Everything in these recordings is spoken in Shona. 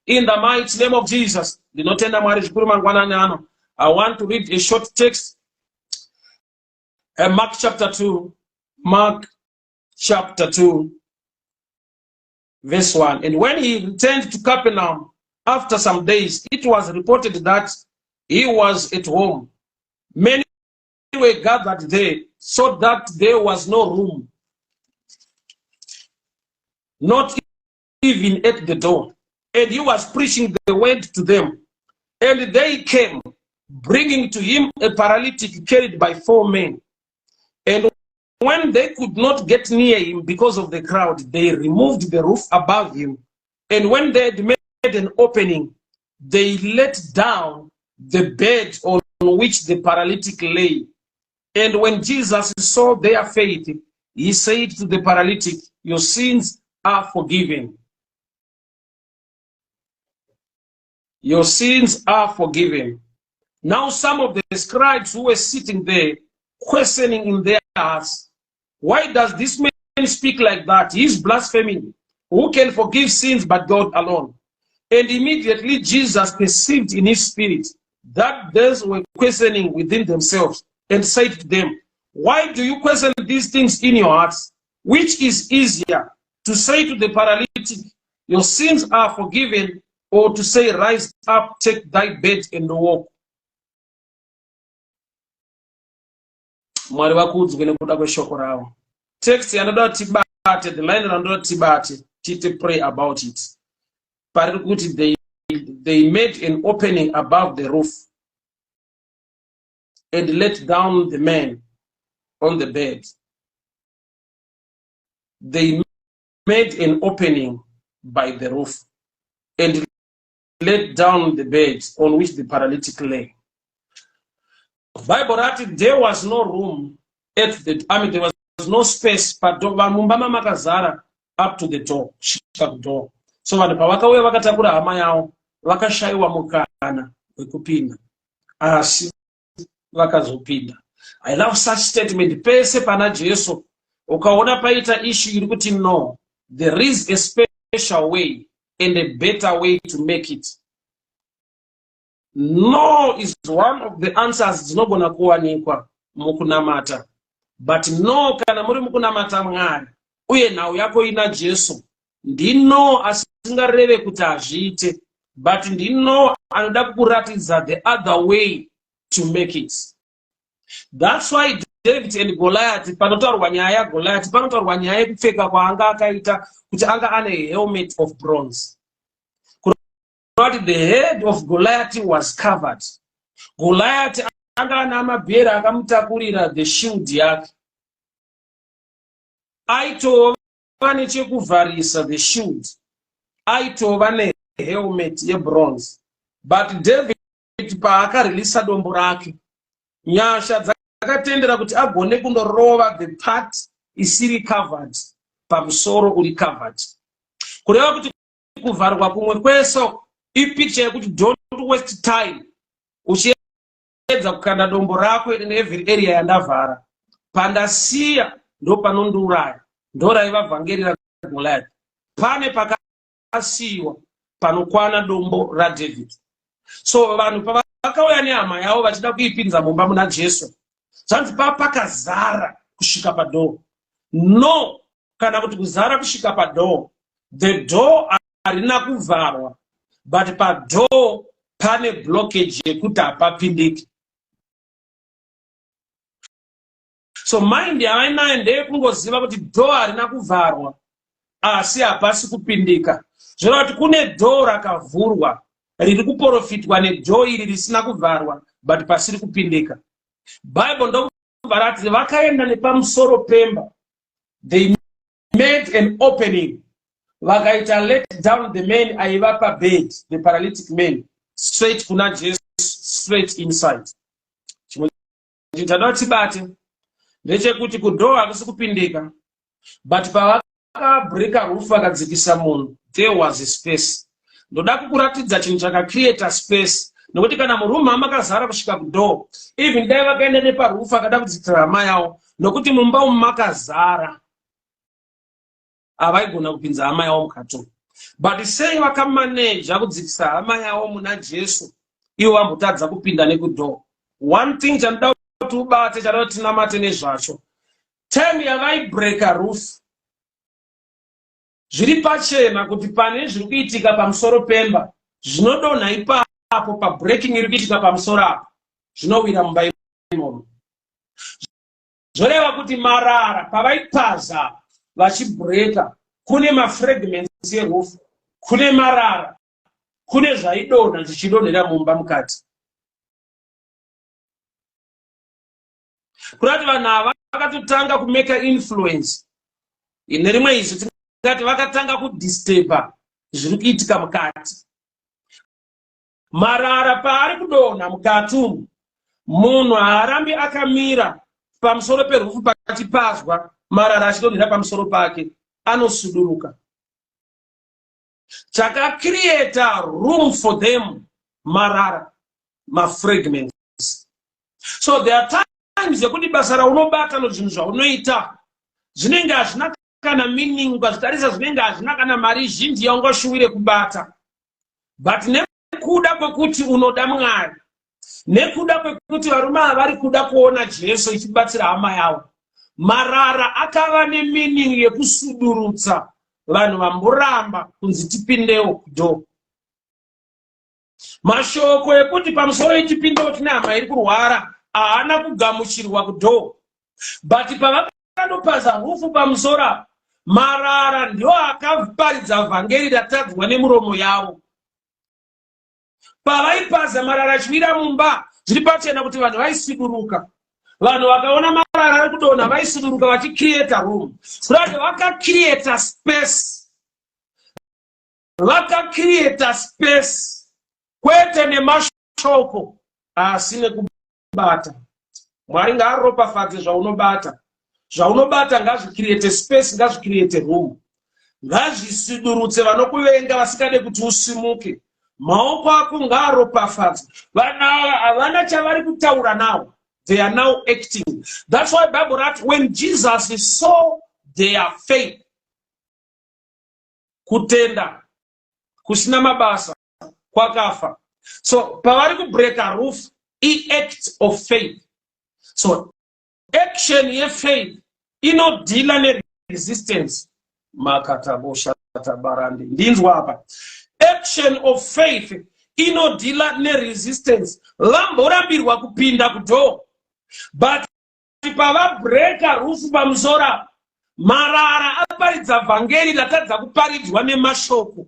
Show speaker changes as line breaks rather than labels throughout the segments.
In the mighty name of Jesus. Ndinotenda Mwari zvikuru mangwanani ano. I want to read a short text. Mark chapter 2. Mark chapter 2, verse 1. And when he returned to Capernaum after some days, it was reported that he was at home. Many were gathered there, so that there was no room, not even at the door. And he was preaching the word to them. And they came, bringing to him a paralytic carried by four men. And when they could not get near him because of the crowd, they removed the roof above him. And when they had made an opening, they let down the bed on which the paralytic lay. And when Jesus saw their faith, he said to the paralytic, Your sins are forgiven. Your sins are forgiven. Now some of the scribes who were sitting there, questioning in their hearts, Why does this man speak like that? He is blaspheming. Who can forgive sins but God alone? And immediately Jesus perceived in his spirit that these were questioning within themselves and said to them, Why do you question these things in your hearts? Which is easier, to say to the paralytic, Your sins are forgiven, or to say, Rise up, take thy bed and walk? Mwari vakudzwe nekuda kweshoko ravo. Text yanoda kuti tibate, the line ranoda kuti tibate, tite pray about it. Pariri kuti they made an opening above the roof and let down the man on the bed. They made an opening by the roof and let down the bed on which the paralytic lay. Bible rati there was no room at the, I mean, there was no space mumba mamakazara up to the door, kusvika kudoor. So vanhu pavakauya vakatakura hama yavo vakashayiwa mukana wekupinda, asi vakazopinda. I love such statement. Pese pana Jesu ukaona paita issue iri kuti no, there is a special way and a better way to make it. No is one of the answers dzinogona kuwanikwa mukunamata. But no, kana muri mukunamata Mwari uye nhau yako ina Jesu, ndino asingareve kuti hazviite, but ndino anoda kukuratidza the other way to make it. That's why David and Goliath, panotaurwa nyaya yaGoliath, panotaurwa nyaya yekupfeka kwaanga akaita kuti anga ane helmet of bronze. Kureva kuti the head of Goliath was covered. Goliath anga ane amabhera akamutakurira the shield yake. Aitova nechekuvharisa the shield. Aitova nehelmet yebronze. But David paakareleasa dombo rake, nyasha dzakatendera kuti agone kundorova the part isiri covered pamusoro uri covered. Kureva kuti kuvharwa kumwe kwese ipicture yekuti don't waste time uchiedza kukanda dombo rako in every area yandavhara. Pandasiya ndopanondiuraya. Ndoraiva vhangeri raGoliath. Pane pakasiyiwa panokwana dombo raDavid. So vanhu pavakauya nehama yavo vachida kuipinza mumba muna Jesu, zvanzi pakazara kusvika padhoo. No, kana kuti kuzara kusvika padhoo. The door harina kuvharwa, but padhoo pane blockage yekuti hapapindiki. So mind yavainayo ndeyekungoziva kuti door harina kuvharwa, asi hapasi kupindika. Zvoreva kuti kune door rakavhurwa riri kuprofitwa nedoor iri risina kuvharwa, but pasiri kupindika. Bible ndokubva rati vakaenda nepamusoro pemba, they made an opening, vakaita let down the man aiva pabed, the paralytic man, straight kuna Jesu, straight inside. Chimwe chinhu chada tibate ndechekuti kudoor hakusi kupindika, but pavakabreaka roof vakadzikisa munhu, there was a space. Ndoda kukuratidza chinhu chakacreata space, nokuti kana muroom makazara kusvika kudoor, even dai vakaenda neparoof akada kudzikisa hama yavo, nokuti mumba umu makazara, havaigona kupinza hama yavo mukati. But sei vakamaneja kudzikisa hama yavo muna Jesu ivo vambotadza kupinda nekudoor? One thing chanoda kuti ubate, chanoda kuti tinamate nezvacho, time yavaibreaka roof, zviri pachena kuti pane zviri kuitika pamusoro pemba zvinodonha ipapo pabreaking iri kuitika pamusoro apo, zvinowira mumba imomo. Zvoreva kuti marara pavaipaza vachibreaka, kune mafragments eroof, kune marara, kune zvaidonha zvichidonhera mumba mukati. Kurati vanhu ava vakatotanga kumeka influence nerimwe izwi, tingati vakatanga kudisturba zviri kuitika mukati. Marara paari kudonha mukati umu, munhu haarambi akamira pamusoro peroof pachipazwa marara achidonhera pamusoro pake, anosuduruka. Chakacreata room for them marara, mafragments. So there are times yekuti basa raunobata nozvinhu zvaunoita zvinenge hazvina kana meaning, ukazvitarisa zvinenge hazvina kana mari zhinji yaungashuwire kubata, but nekuda kwekuti unoda Mwari, nekuda kwekuti varume ava vari kuda kuona Jesu ichibatsira hama yavo, marara akava nemeaning yekusudurutsa vanhu vamboramba kunzi tipindewo kudoor. Mashoko ekuti pamusoro itipindewo, tine hama iri kurwara, haana kugamuchirwa kudoor, but pavakanopaza roof pamusoro apa, marara ndio akaparidza vhangeri ratadzwa nemuromo yavo. Pavaipaza marara achiwira mumba, zviri pachena kuti vanhu vaisiduruka. Vanhu vakaona marara ari kudonha vaisiduruka vachicreata room. Kurati vakacreata space, vakacreata space kwete nemashoko asi nekubata. Mwari ngaaropafadze zvaunobata. Zvaunobata ngazvicreate space, ngazvicreate room, ngazvisidurutse vanokuvenga vasingade kuti usimuke. Maoko ako ngaaropafadzwe. Vanhu ava havana chavari kutaura now, they are now acting. That's why Bible rati when Jesus saw their faith, kutenda kusina mabasa kwakafa. So pavari kubreaka roof, iact of faith. So action yefaith inodeala neresistance. Makatabosha-tabarande, ndinzwa apa. Action of faith inodeala neresistance. Vamborambirwa kupinda kudoor, but pavabreaka roof pamusoro apa, marara aparidza vhangeri ratadza kuparidzwa nemashoko.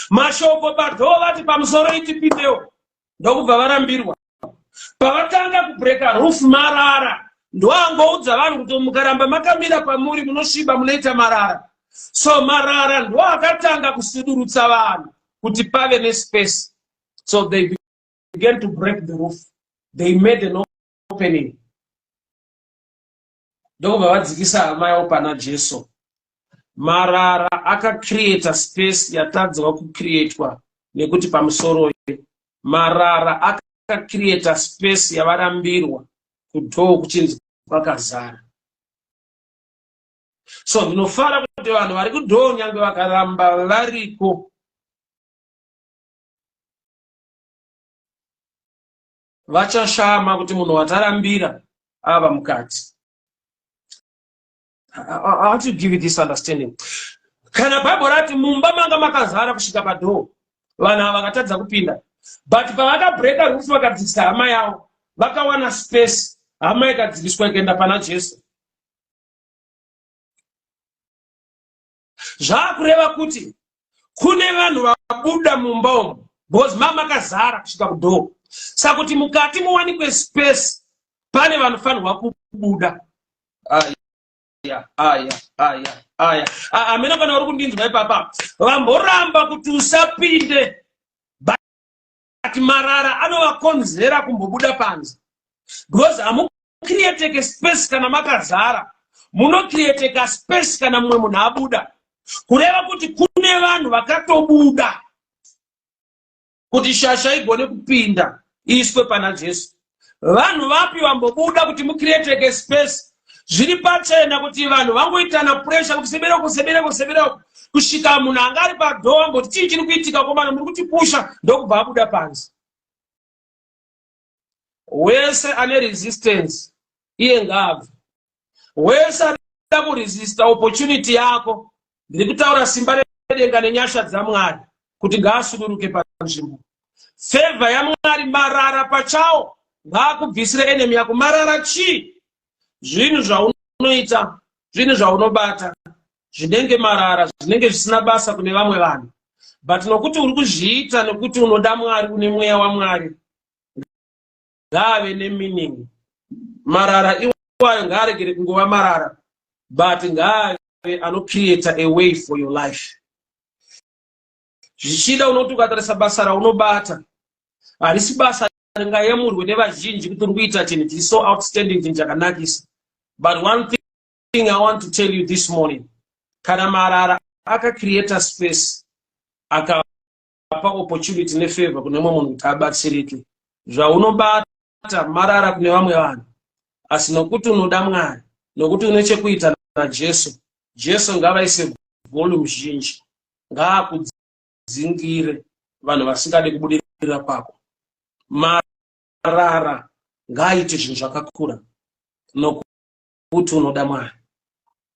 Mashoko padoor vati pamusoro itipindewo, ndokubva varambirwa. Pavatanga kubreaka roof, marara ndoangoudza vanhu kuti mukaramba makamira pamuri munosviba, munoita marara. So marara ndo akatanga kusudurutsa vanhu kuti pave nespace. So they began to break the roof, they made an opening, ndokubva vadzikisa hama yavo pana Jesu. Marara akacreata space yatadzwa kucreatwa nekuti pamusoro. Marara akacreata space yavarambirwa kudoor kuchinzi kwakazara. So ndinofara kuti vanhu vari kudoor, nyange vakaramba variko, vachashama kuti munhu watarambira ava mukati. I want to give you this understanding. Kana Bhaibheri rati mumba manga makazara kusvika padoor, vanhu ava vakatadza kupinda, but pavakabreaka roof vakadzikisa hama yavo, vakawana space. Hama ikadzikiswa ikaenda pana Jesu. Zvaakureva kuti kune vanhu vabuda mumba umu because mamakazara kusvika kudoor. Saka kuti mukati muwanikwe space, pane vanofanirwa kubuda. Aya, aya, aya, aya, hamena kana uri kundinzwa ipapa. Vamboramba kuti usapinde, but marara anovakonzera kumbobuda panze because hamucreateke space kana makazara. Munocreateka space kana mumwe munhu abuda. Kureva kuti kune vanhu vakatobuda kuti shasha igone kupinda iiswe pana Jesu. Vanhu vapi vambobuda kuti mucreateke space? Zviri pachena kuti vanhu vangoitana pressure kuti sebereko, sebereko, sebereko, kusvika munhu anga ari padoor amboti, "Chii chiri kuitika komana? Muri kutipusha." Ndokubva abuda panze. Wese ane resistance, iye ngaabve. Wese anoda kuresista opportunity yako, ndiri kutaura simba redenga nenyasha dzaMwari kuti ngaasuduruke panzvimbo. Favor yaMwari, marara pachawo ngaakubvisire enemy yako. Marara chii? Zvinhu zvaunoita, zvinhu zvaunobata zvinenge marara, zvinenge zvisina basa kune vamwe vanhu, but nokuti uri kuzviita nekuti unoda Mwari, une mweya waMwari, ngaave nemeaning. Marara iwayo ngaaregere kungova marara, but ngaave anocreata a way for your life. Zvichida unoti ukatarisa basa raunobata, harisi basa ringayemurwe nevazhinji kuti uri kuita chinhu chiri so outstanding, chinhu chakanakisa. But one thing I want to tell you this morning: kana marara akacreata space, akapa opportunity nefavor kune mumwe munhu kuti abatsirike, zvaunobata marara kune vamwe vanhu, asi nokuti unoda Mwari, nokuti une chekuita naJesu, Jesu ngavaise volume zhinji, ngaakudzingire vanhu vasingade kubudirira kwako. Marara ngaaite zvinhu zvakakura nokuti unoda Mwari.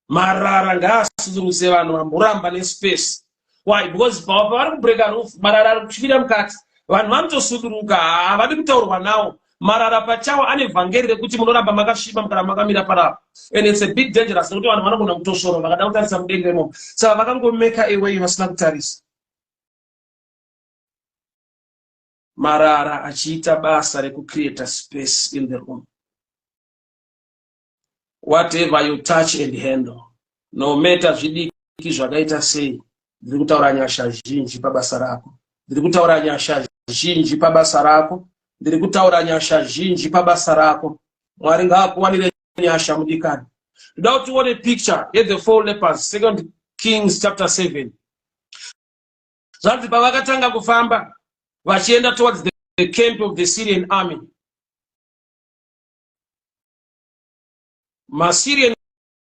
Marara ngaasuduruse vanhu vamboramba nespace. Why? Because pavari kubreka roof, marara ari kusvira mukati, vanhu vanotosuduruka, havadi kutaurwa nawo. Marara pachawo ane vhangeri rekuti munoramba makasviba kana makamira parapa, and it's a bit dangerous nekuti vanhu vanogona kutosvora vakada kutarisa mudenga imomo. Saka vakangomeka away vasina kutarisa, marara achiita basa rekucreata space in the room. Whatever you touch and handle, no matter zvidiki zvakaita sei, ndiri kutaura nyasha zhinji pabasa rako. Ndiri kutaura nyasha zhinji pabasa rako. Ndiri kutaura nyasha zhinji pabasa rako. Mwari ngaakuwanire nyasha, mudikani. Ndoda kuti uone picture yethe four lepers, Second Kings chapter 7. Zvanzi pavakatanga kufamba vachienda towards the camp of the Syrian army, maSyrian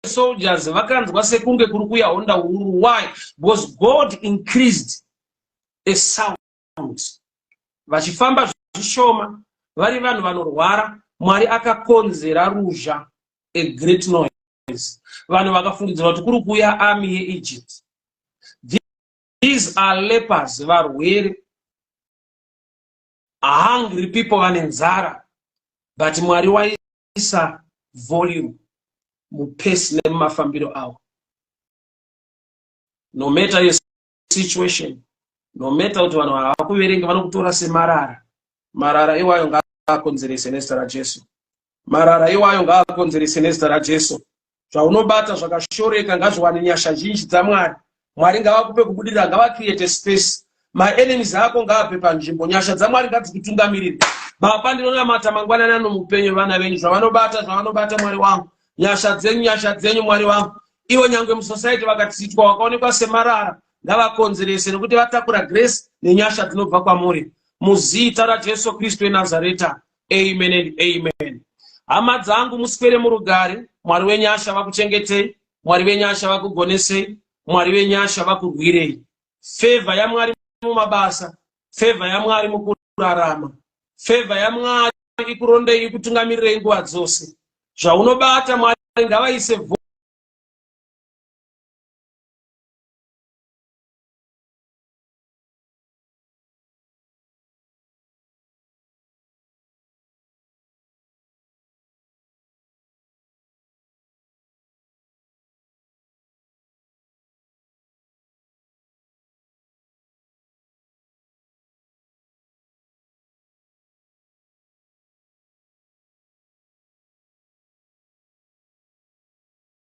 soldiers vakanzwa sekunge kuri kuya honda huru. Why? Because God increased a sound. Vachifamba zvishoma, vari vanhu vanorwara, Mwari akakonzera ruzha, a great noise. Vanhu vakafungidzira kuti kuri kuuya army yeEgypt. These are lepers, varwere, hungry people, vane nzara, but Mwari waisa volume mupace nemumafambiro avo. No matter your situation, no matter kuti vanhu havakuverenga, vanokutora semarara, marara iwayo ngaakonzerese nezita raJesu. Marara iwayo ngaakonzerese nezita raJesu. Zvaunobata zvakashoreka ngazviwane nyasha zhinji dzaMwari. Mwari ngavakupe kubudirira, ngavacreate space. Maenemies ako ngaabve panzvimbo. Nyasha dzaMwari ngadzikutungamirire. Baba, ndinonamata mangwanani ano muupenyu vana venyu, zvavanobata, zvavanobata, Mwari wangu, nyasha dzenyu, nyasha dzenyu, Mwari wangu. Ivo nyange musociety vakatsitwa, vakaonekwa semarara, ngavakonzerese nekuti vatakura grace nenyasha dzinobva kwamuri. Muzita raJesu Kristu weNazareta, amen and amen. Hama dzangu, muswere murugare. Mwari wenyasha vakuchengetei. Mwari venyasha vakugonesei. Mwari venyasha vakurwirei. Favor yaMwari mumabasa, favor yaMwari mukurarama, favor yaMwari ikurondei, ikutungamirirei nguva dzose. Zvaunobata, Mwari ngavaise